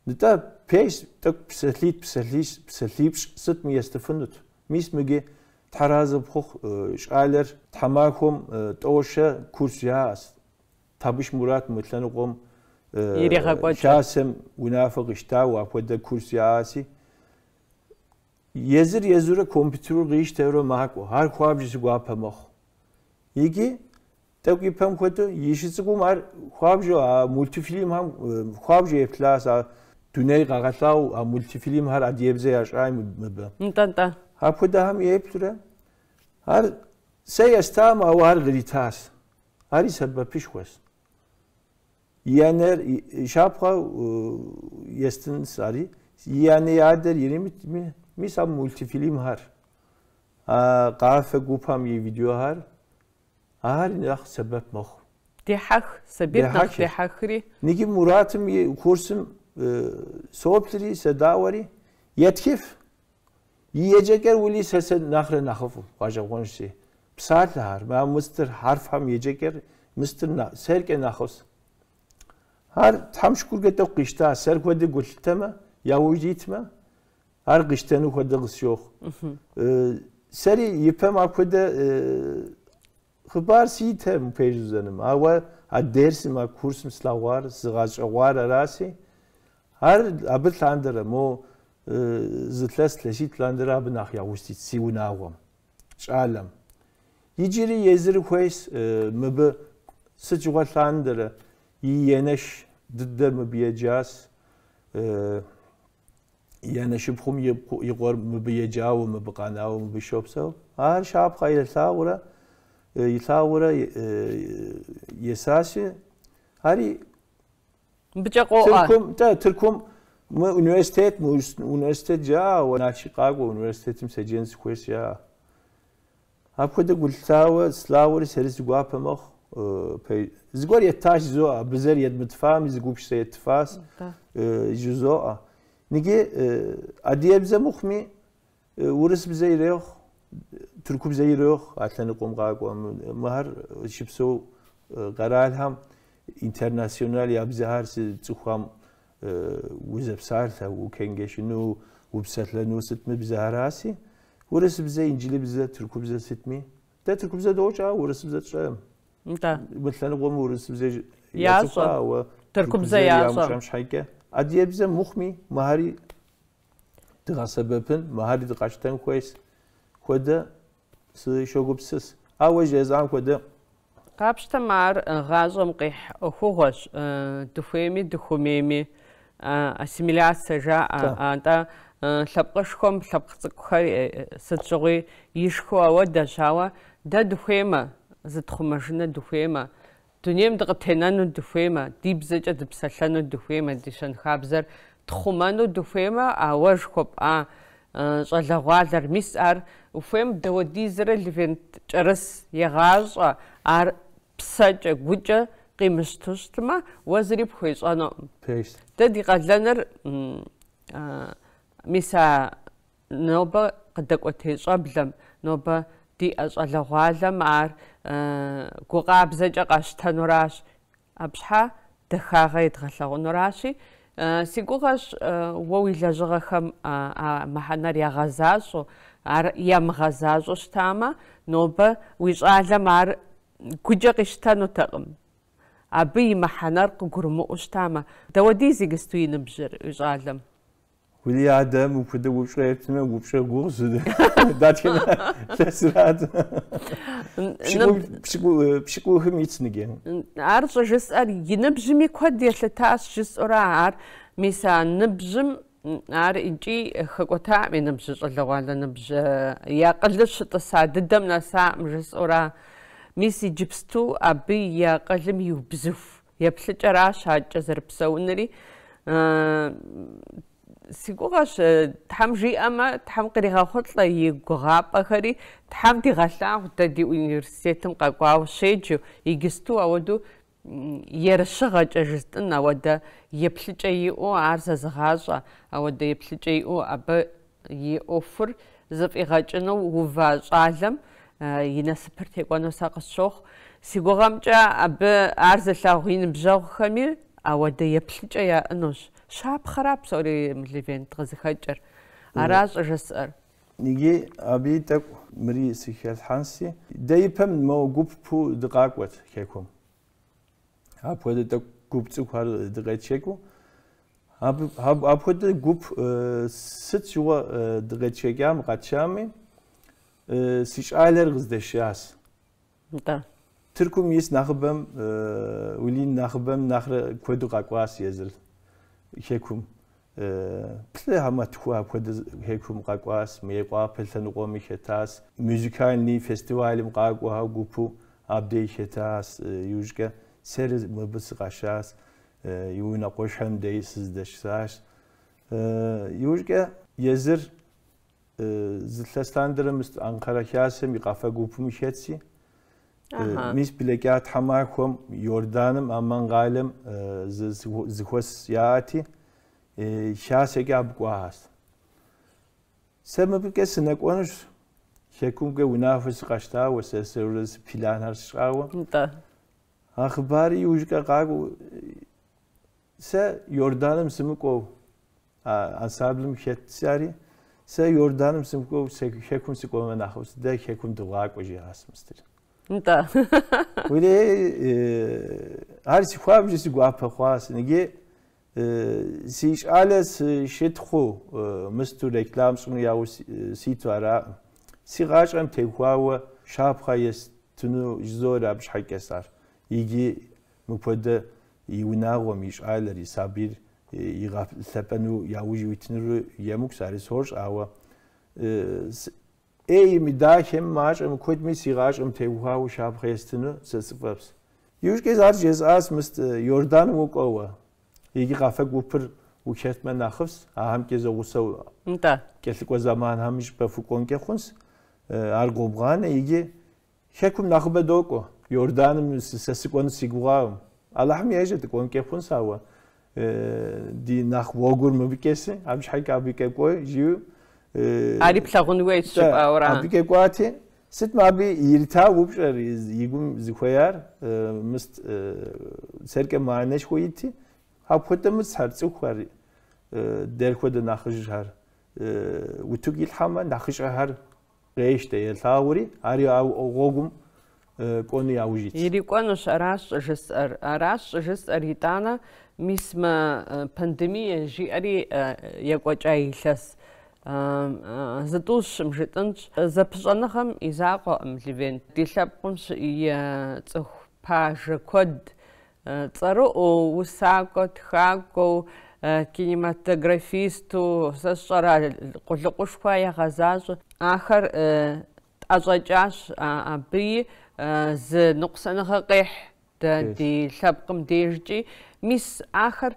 Нтӏэ, пэжщ, тӏэкӏу псалъитӏ, псалъищ, псалъипщӏ сытми естыфынут. Мис мыгы Тхьэразэ пхухъу щӏалэр тхьэмахуэм тӏэу-щэ курс яӏэщ. Табыщ Мурат мы лъэныкъуэм Иригъэкӏуэкӏ. Хасэм унафэ къищтауэ апхуэдэ курс яӏэси. Езыр езурэ компьютерыр къищтэурэ макӏуэ. Ар хуабжьу си гуапэ мэхъу. Икӏи тӏэкӏу ипэм хуэдэу, и щыцӏыкӏум ар хуабжьу а мультфильмхэм хуабжьу еплъащ, а дунейр къагъэлъагъуэу а мультфильмхэр адыгэбзэ ящӏай мыбы. Нтӏэ-нтӏэ. Апхуэдэхэм еплъурэ, ар сэ естам, ауэ ар къритащ. Ари сэбэпышхуэщ. И анэр щапхъэ естынщ ари, и анэ и адэр иримытми, мис а мультфильмхэр, а къафэ гупэм и видеохэр, ахэр нэхъ сэбэп мэхъу. Дехьэх, сабийр нэхъ дехьэхри. Ниги Муратым и курсым соплъри, сэдаӏуэри, етхыф. И еджэкӏэр уэли сэ сэ нэхърэ нэхъыфӏу гъэщӏэгъуэнщи. Псалъэхэр, ма мыстыр хьэрфхэм еджэкӏэр мыстыр сэркӏэ нэхъыфӏщ. Ар Тхьэм шыкуркӏэ тӏэкӏу къищта, сэр хуэдэ гу лъытэмэ, яужь итмэ, ар къищтэну хуэдэ къысщохъу. Сэри ипэм апхуэдэ хъыбар ситэкъым пэжу жызӏэнум, ауэ а дерсым, а курсым слъэгъуар, згъэщӏэгъуар араси, Ар абы лъандэрэ, мо зы илъэс, илъэситӏ лъандэрэ абы нэхъ яужь сит си унагъуэм, щӏалэм. Иджыри езыр хуейщ мыбы сыт щыгъуэ лъандэрэ и енэш дыдэр мыбы еджащ, и анэшыпхъум и къуэр мыбы еджауэ, мыбы къэнауэ, мыбы щопсэу. Ар щапхъэ илъагъурэ, илъагъурэ есащи, ари Мыбыкӏэ къоӏэ. Тыркум, тӏэ, Тыркум мы университет, мы университет жаӏэ, Налшык къакӏуэ университетым седжэн сыхуейщ жаӏэ. Апхуэдэ гу лъытауэ слъагъури сэри си гуапэ мэхъу. Зыгуэр еттащ жызоӏэ, бзэр едмытфами зы гупсысэ еттыфащ жызоӏэ. Ниги адыгэбзэ мыхъуми, урысыбзэ ирехъу, тыркубзэ ирехъу а лъэныкъуэм къакӏуэ. Мыхэр щыпсэу къэралхэм интернационал я бзэхэр цӏыхухэм узэпсалъэ, укенгэшыну, упсэлъэну сытми бзэхэращи, урысыбзэ, инджылыбзэ, тыркубзэ сытми. Дэ тыркубзэ дощӏэ, урысыбзэ тщӏэкъым. Нтӏэ. Мы лъэныкъуэм урысыбзэ ящӏэ, ауэ тыркубзэ ящӏэ. Ямыщӏэм щхьэкӏэ. Адыгэбзэ мыхъуми, мыхэри дыгъэсэбэпын, мыхэри дыкъащтэн хуейщ хуэдэ сыщогупсыс. Ауэ жезӏам хуэдэ. Къапщтэмэ, ар гъащӏэм къихь ӏуэхугъуэщ, дыхуейми дыхуэмейми. Ассимиляцэ жаӏэ. Атӏэ лъэпкъышхуэм лъэпкъ цӏыкӏухэр сыт щыгъуи ишхыу ауэдэщ, ауэ дэ дыхуеймэ, зытхъумэжыну дыхуеймэ, Дунейм дыкъытенэну дыхуеймэ, ди бзэкӏэ дыпсэлъэну дыхуеймэ, ди щэнхабзэр тхъумэну дыхуеймэ, а уэ жыхуэпӏа щӏалэгъуалэр, мис ар ухуейм дауэдизрэ Левент кӏэрыс егъащӏэ, ар псэкӏэ, гукӏэ къимыщту щытмэ, уэ зыри пхуещӏэнукъым. Дэ ди къалэныр мис а Нобэ къыдэкӏуэтей щӏэблэм, нобэ диӏэ щӏалэгъуалэм ар гу къабзэкӏэ къащтэнуращ, абы щхьа дахагъэ едгъэлъэгъунуращи, си гугъэщ уэ уи лэжьыгъэхэм а мыхьэнэр ягъэзащӏэу, ар ямыгъэзащӏэу щытамэ, нобэ уи щӏалэм ар гукӏэ къищтэнутэкъым. Абы и мыхьэнэр къыгурымыӏуэу щытамэ, дауэдиз иджысту и ныбжьыр уи щӏалэм? Уи адэм упхуэдэ упщӏэ ептмэ, упщӏэ гугъущ. Дэтхэнэ илъэсырат? Пщыкӏухым итщ ныги. Ар щӏыжысӏэр и ныбжьми куэд елъытащ жысӏэурэ ар мис а ныбжьым ар икӏи хэкӏуэтаӏым и ныбжьыр, щӏалэгъуалэ ныбжь и акъылыр щытӏыса дыдэм нэсаӏым жысӏэурэ. Мис иджыпсту абы и акъылым иубзыху еплъыкӏэращ адэкӏэ зэрыпсэунури. Си гугъэщ, Тхьэм жиӏэмэ, Тхьэм къригъэхъулӏэ и гугъапӏэхэри, Тхьэм дигъэлъагъу дэ ди университетым къэкӏуауэ щеджэу, иджысту ауэдэу ерыщыгъэкӏэ жыстӏын, ауэдэ еплъыкӏэ иӏэу ар зэзыгъащӏэ, ауэдэ еплъыкӏэ иӏэу абы и ӏуэхур зэфӏигъэкӏыну ува щӏалэм и насыпыр текӏуэну сэ къысщохъу. Си гугъэмкӏэ, абы ар зылъагъу и ныбжьэгъухэми ауэдэ еплъыкӏэ яӏэнущ. Щапхъэра псори Левент къызыхэкӏыр? Ара щӏыжысӏэр? Иджы абыи тӏэкӏу мыри сыхэлъхьэнси. Дэ ипэм мо гупу дыкъакӏуэт хэкум. Апхуэдэ тӏэкӏу гуп цӏыхухэр дыкъетшэкӏыу. Апхуэдэ гуп сыт щыгъуэ дыкъетшэкӏам, къэтшами, си щӏалэр къыздэшащ. Нтӏэ. Тыркум ис нэхъыбэм, уэлей нэхъыбэм нэхърэ куэду къэкӏуащ езыр хэкум. Плӏы хьэмэ тху апхуэдэ хэкум къэкӏуащ, Мейкъуапэ лъэныкъуэми хэтащ. Музыкальный фестивалым къакӏуэхэр гупу абдей хэтащ. Иужькӏэ сэри мыбы сыкъэшащ, и унэкъуэшхэм дей сыздэшащ. Иужькӏэ езыр зы илъэс лъандэрэ мыс Анкара Хасэм и къафэ гупым хэтси, мис блэкӏа тхьэмахуэм Иорданым, Амман къалэм зэхуэс яӏэти, хасэкӏэ абы кӏуащ. Сэ мыбыкӏэ сынэкӏуэнущ, хэкумкӏэ унафэ сыкъэщтауэ, сэ сэрурэ си планхэр сщӏауэ. Нтӏэ. А хъыбари иужькӏэ къакӏуэу, сэ Иорданым сымыкӏуэу, а ансамблым хэтси ари, сэ Иорданым сымыкӏуэу, сэ хэкум сыкӏуэмэ нэхъыфӏщ, дэ хэкум дывгъакӏуэ, жиӏащ мыстыр. Нтӏэ. Уэлей, ар си хуабжьу си гуапэ хъуащ. Иджы си щӏалэ сыщытхъуу мысту реклам сщӏыну яужь ситу араӏым. Си гъащӏэм техуауэ щапхъэ естыну жызоӏэр абы щхьэкӏэ сэ ар. Иджы мыпхуэдэ и унагъуэм, и щӏалэр, и сабийр игъэлъэпӏэну яужь уитынур емыкӏущ, ари сощӏ, ауэ ӏейми, дахэми, мащӏэми, куэдми си гъащӏэм теухуауэ щапхъэ естыну сэ сыфӏэфӏщ. Иужькӏэ ар жесӏащ, мыст Иорданым укӏуэуэ, иджы къафэ гупыр ухэтмэ нэхъыфӏщ, ахэмкӏэ зэгъусэу Нтӏэ. кӏэлъыкӏуэ зэманхэм щӏыпӏэ фыкӏуэнкӏэ хъунщ, ар къобгъанэ, иджы хэкум нэхъыбэ докӏуэ. Иорданым сэ сыкӏуэну си гугъакъым. Алыхьым ещӏэ дыкӏуэнкӏэ хъунщ, ауэ ди нэхъ гъуэгур мыбыкӏэси, абы щхьэкӏэ абыкӏэ кӏуэ, жиӏэу. Ари плъагъун хуейщ жыпӏауэра? Абыкӏэ кӏуати, сытмэ абы ирита упщӏэр и гум зыхуеяр, мыст сэркӏэ мыхьэнэшхуэ ити, апхуэдэ мысхэр, цӏыхухэр, дэр хуэдэ нэхъыжьхэр утыку илъхьэмэ, нэхъыщӏэхэр къещтэ, елъагъури, ари а гъуэгум кӏуэну яужь итщ. Ирикӏуэнущ, аращ щӏыжысӏэр. Аращ щӏыжысӏэр итӏанэ, мис мы пандемие жиӏэри екӏуэкӏа илъэс зытӏущым жытӏынщ. Зэпыщӏэныгъэм и закъуэкъым, Левент. Ди лъэпкъым и цӏыху пажэ куэд цӏэрыӏуэу, усакӏуэ, тхакӏуэу, кинематографисту, сэ сщӏэрэ къулыкъушхуэ ягъэзащӏэ. Ахэр тӏэщӏэкӏащ, абыи зы ныкъусаныгъэ къехь дэ ди лъэпкъым дежкӏи. Мис ахэр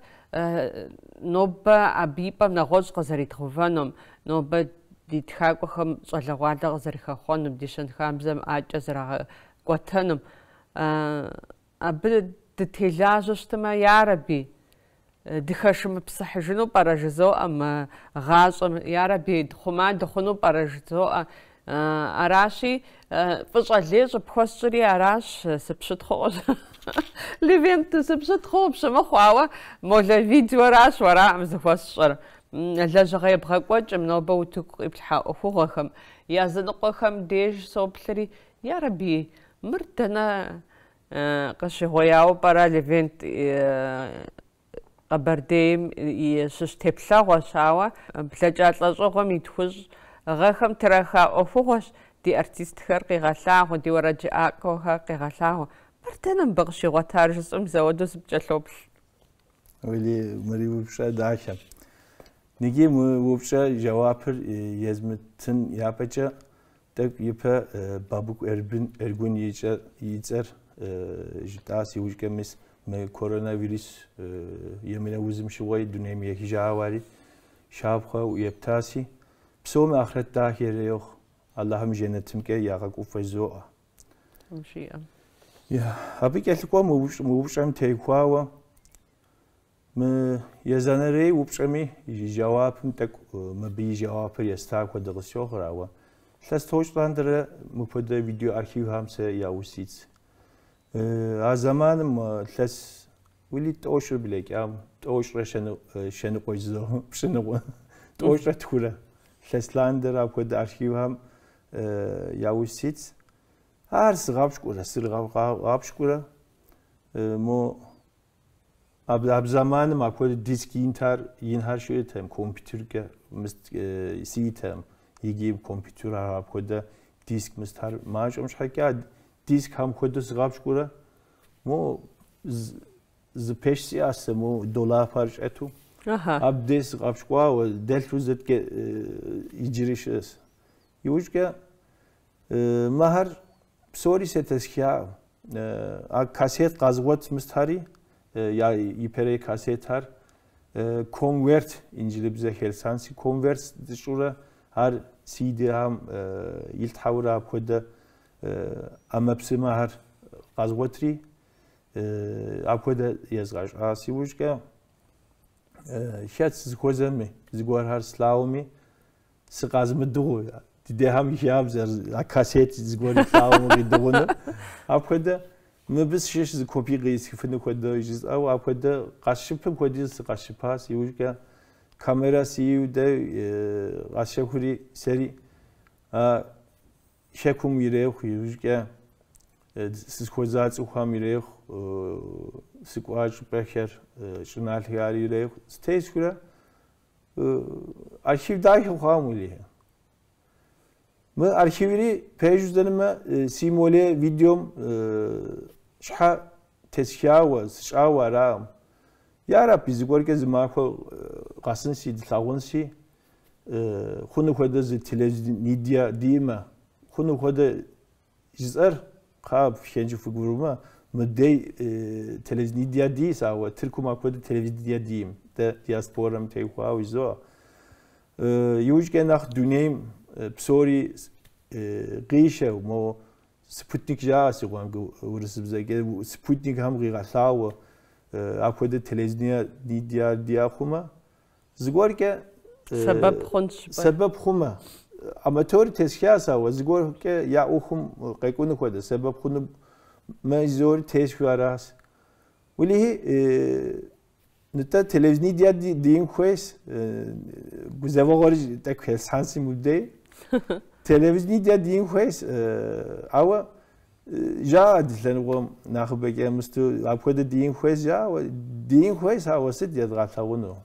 нобэ абы и пӏэм нэгъуэщӏ къызэридгъэувэнум, нобэ ди тхакӏуэхэм щӏалэгъуалэ къызэрыхэхъуэнум, ди щэнхабзэм адэкӏэ зэрагъэкӏуэтэнум. Абы дытелажьэу щытмэ, ярэби, дыхэшыпсыхьыжыну пӏэрэ жызоӏэ мы гъащӏэм, ярэби, хъума дыхъуну пӏэрэ жызоӏэ. Аращи, фӏыщӏэ лей щӏыпхуэсщӏри аращ, сыпщытхъуу Левент, сыпщытхъуу къыпщымыхъу, ауэ молэ видеоращ уэраӏым зыхуэсщӏыр. Лэжьыгъэ ебгъэкӏуэкӏым, нобэ утыку къиплъхьа ӏуэхугъуэхэм, языныкъуэхэм деж соплъри, ярэби, мыр дэнэ къыщигъуеяуэ пӏэрэ Левент Къэбэрдейм и щыщ теплъэгъуэщ, ауэ блэкӏа лӏэщӏыгъуэм и тхущӏ гъэхэм траха ӏуэхугъуэщ ди артистхэр къигъэлъагъуэ, ди уэрэджыӏакӏуэхэр къигъэлъагъуэ. Мыр дэнэ мыбы къыщигъуэтар жысӏэу мис ауэдэу сыпкӏэлъоплъ. Уэли, мыри упщӏэ дахэ. Ныги мы упщӏэ жэуапыр езмытын япэкӏэ тӏэкӏу ипэ Бабыгу Эргун и цӏэр жытӏащ, иужькӏэ мис мы коронавирус емынэ узым щыгъуэ дунейм ехыжауэ ари щапхъэ ептаси, псоми ахърэт дахэ ирехъу, Аллахьым жэнэтымкӏэ ягъэгуфӏэ жызоӏэ. Абы кӏэлъыкӏуэ мы упщӏэм теухуауэ мы езанэрей упщӏэми и жэуапым тӏэкӏу мыбы и жэуапыр еста хуэдэ къысщохъур, ауэ илъэс тӏощӏ лъандэрэ мыпхуэдэ видеоархивхэм сэ яужь ситщ. А зэманым илъэс уэли тӏощӏыр блэкӏам, тӏощӏрэ щэныкъуэ жызоӏэ, пщӏыныкъуэ, тӏощӏрэ тхурэ илъэс лъандэрэ апхуэдэ архивхэм яужь ситщ. Ар сыгъэпщкӏурэ, сырыгъэпщкӏурэ, мо абы зэманым апхуэдэ диск инхэр инхэр щыӏэтэкъым, компьютеркӏэ мыст сиӏэтэкъым, иджы компьютерхэр апхуэдэ диск мыстхэр мащӏэм щхьэкӏэ а дискхэм хуэдэу сыгъэпщкӏурэ, мо зы пэш сиӏащ сэ мо долапхэр щӏэту, абдей сыгъэпщкӏуауэ дэлъу зэткӏэ иджыри щыӏэщ. Иужькӏэ Мыхэр псори сэ тесхакъым. А кассет къэзгъуэт мыстхэри, я ипэрей кассетхэр convert инджылыбзэ хэлъхьэнси, convert дыщӏурэ ар CD-хэм илъхьэурэ апхуэдэ ӏэмэпсымэхэр къэзгъуэтри, апхуэдэ езгъэщӏащ. Иужькӏэ хэт сызыхуэзэми, зыгуэрхэр слъагъуми, сыкъэзмыдыгъуу, ди дейхэм и хабзэр, а кассет зыгуэр илъагъумэ къидыгъуну. Апхуэдэ мыбы сщыщ зы копи къисхыфыну хуэдэу жысӏэу, апхуэдэ къэсщыпым хуэдиз сыкъэсщыпащ. Иужькӏэ камерэ сиӏэу дэ къэсщэхури сэри а хэкум ирехъу, иужькӏэ сызыхуэза цӏыхухэм ирехъу, сыкӏуа щӏыпӏэхэр, щӏыналъэхэр ирехъу, стесхурэ Архив дахэ хъуам уэлэхьи. Мы архиври пэжу жысӏэнумэ, си молей видеом щхьэ тесхауэ, сщӏауэ аракъым. Ярэби, зыгуэркӏэ зы махуэ къэсынси, дылъагъунси, хъуну хуэдэ зы телевидение диӏэмэ, хъуну хуэдэ Жысӏэр, кхъа пхэнжу фыгурымэ, мыдей телевидение диӏэщ, ауэ Тыркум апхуэдэ телевидение диӏэм, дэ диаспорэм теухуауэ жызоӏэ. Иужькӏэ нэхъ дунейм псори къишэу, мо спутник жаӏэ си гугъэм урысыбзэкӏэ, спутникхэм къигъэлъагъуэ апхуэдэ телевидение диӏэ хъумэ, Зыгуэркӏэ сэбэп хъунщ. Сэбэп хъумэ. Аматёр тесхащ, ауэ зыгуэркӏэ я ӏуэхум къекӏуну хуэдэ, сэбэп хъуну мызори тесхыу аращ. Уэлэхьи, нтӏэ телевидение диӏэн хуейщ, гузэвэгъуэр тӏэкӏу хэлъхьэнси мыбдей. Телевидение диӏэн хуейщ, ауэ жаӏэ ди лъэныкъуэм нэхъыбэкӏэ мысту апхуэдэ диӏэн хуейщ, жаӏэ, диӏэн хуейщ, ауэ сыт едгъэлъагъуну?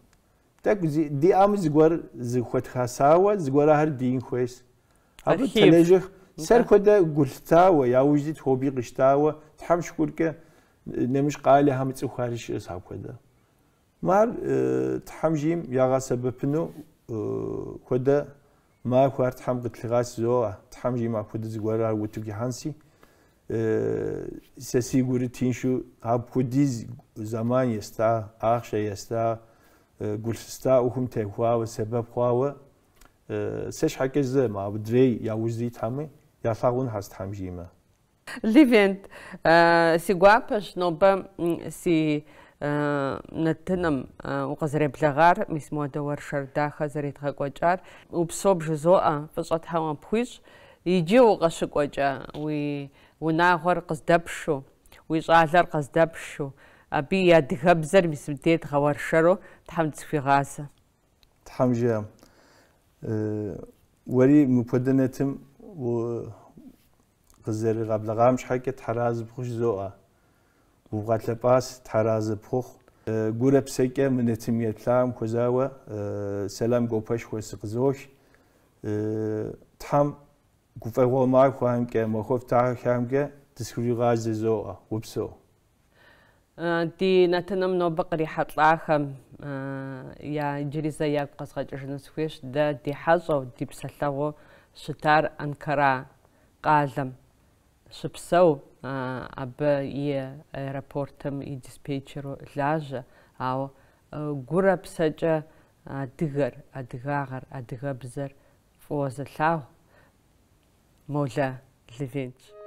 Тӏэкӏу диӏэм зыгуэр зыхуэтхасауэ, зыгуэр ахэр диӏэн хуейщ. Абы телэжьых сэр хуэдэ гулъытауэ, яужь ит хобби къищтауэ, Тхьэм шыкуркӏэ нэмыщӏ къалэхэм цӏыхухэри щыӏэщ апхуэдэ. Мар Тхьэм жиӏэм ягъэсэбэпыну хуэдэ махуэр Тхьэм къытлъигъэс жызоӏэ. Тхьэм жиӏэм апхуэдэ зыгуэр ар утыку ихьэнси, сэ си гури тыншу апхуэдиз зэман еста, ахъшэ еста, гулъыста ӏуэхум техуауэ, сэбэп хъуауэ, сэ щхьэкӏэ зы, адрей яужь итхэми ялъагъунхэщ Тхьэм жиӏэмэ. Левент, си гуапэщ нобэ си нэтыным укъызэреблэгъар, мис модэ уэршэр дахэ зэредгъэкӏуэкӏар. Упсэу бжызоӏэ, фӏыщӏэ Тхьэм къыпхуищӏ. Иджы укъыщыкӏуэкӏэ уи унагъуэр къыздэпшу, уи щӏалэр къыздэпшу, абы и адыгэбзэр мис мыдей дгъэуэршэру Тхьэм дызыхуигъазэ. Тхьэм жиӏэ, уэри мыпхуэдэ нэтым къызэригъэблэгъам щхьэкӏэ Тхьэразэ пхухъу жызоӏэ. Убгъэлъэпӏащ, Тхьэразэ пхухъу. Гурэ псэкӏэ мы нэтыным еплъам хуэзауэ сэлам гуапэшхуэ сыкъызох. Тхьэм гуфӏэгъуэ махуэхэмкӏэ, махуэфӏ дахэхэмкӏэ дысхуригъазэ жызоӏэ. Упсэу. Ди нэтыным нобэ кърихьэлӏахэм я иджыри зэ ягу къэзгъэкӏыжыну сыхуейщ дэ ди хьэщӏэу, ди псэлъэгъуу щытар Анкара къалэм щыпсэу, абы и аэропортым и диспетчеру лажьэ, ауэ гурэ псэкӏэ адыгэр, адыгагъэр, адыгэбзэр фӏыуэ зылъагъу Молэ Левентщ.